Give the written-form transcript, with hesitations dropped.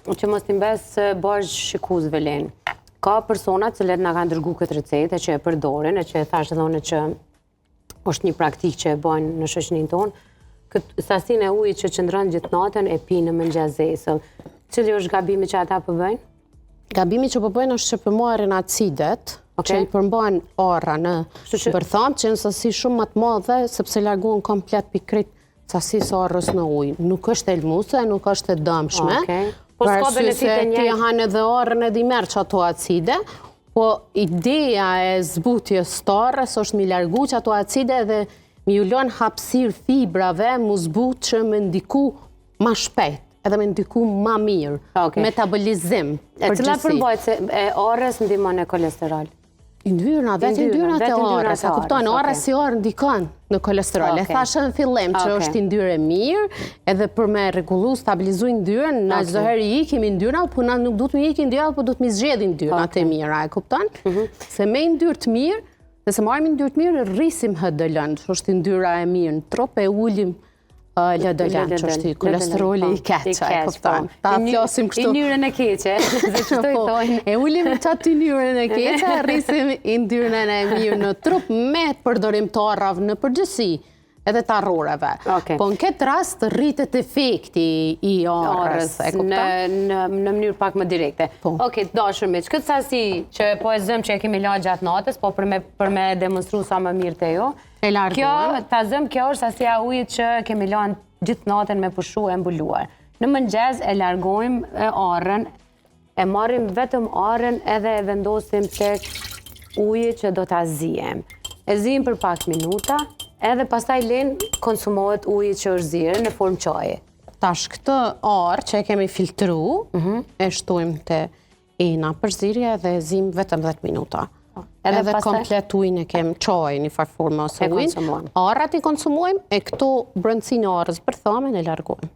Që mos t'i mbes borxh shikuesve Len. Ka persona të cilët na kanë dërgu këtë recetë që e përdorin e që e thashë edhe unë që është një praktikë që e bojnë në shoqëninë tonë. Këtë sasinë e ujit që qëndron gjithë natën e pinë në mëngjes zesëll. Cili është gabimi që ata po bëjnë? Gabimi që po bëjnë është që po marrin acidet, okay. që i përmban arra në që... bërthamë, që në sasi shumë më të madhe, sepse largohen komplet pi krejt sasisë së arrës në ujë. Nuk është helmuese, nuk është e dëmshme. Okay. Po s'ka benefite njëjtë. Ti han edhe arrën edhe i merr qato acide, po ideja e zbutjes të arrës është mi largu qato acide edhe mi ju lon hapësirë fibrave mu zbut që me ndiku ma shpejt edhe me ndiku ma mirë, okay. metabolizim. E cila përmbajtje e arrës ndihmon në kolesterol? Yndyrna, vetë yndyrnat e arrës, a kupton, arra si arrë ndikon në kolesterol. E thashë në fillim që është yndyrë e mirë, edhe për me rregullu, stabilizu yndyrën, na çdo herë i ikim yndyrnave, po na nuk duhet me ik yndyrnave, po duhet me zgjedh yndyrnat e mira, e kupton? Mhm. Se me yndyrë të mirë, nëse marrim yndyrë të mirë, rrisim HDL-në, që është yndyra e mirë në trup, e ulim LDL, që është kolesteroli i keq, e kupton. Po. Ta flasim kështu. Yndyrën e keqe, se qështu i po, thojnë. E ulim qatë yndyrën e keqe, rrisim yndyrën e mirë në trup me përdorim të arrave në përgjithësi edhe të arroreve. Po në këtë rast rritet efekti i arrës, e kupton? Në, në mënyrë pak më direkte. Po. Okej, të dashur miq, këtë sasi që po e zëmë që e kemi la gjatë natës, po për me, për me demonstru sa më mirë te ju, E larguam. Kjo, ta zëmë, kjo është sasia e ujit që kemi lanë gjithë natën me pushu e mbuluar. Në mëngjes e largojmë arrën, e marrim vetëm arrën edhe e vendosim tek uji që do ta ziejmë. E ziejmë për pak minuta, edhe pastaj Len konsumohet uji që është zier në formë çaji. Tash këtë arrë që e kemi filtru, mhm. e shtojmë te Ena përzierje dhe e zijmë vetëm 10 minuta. Po. Edhe, edhe komplet ujin e kem çajin një farë forme ose ujin. Arrat i konsumojmë e këto brendësinë e arrës bërthamën e largojmë.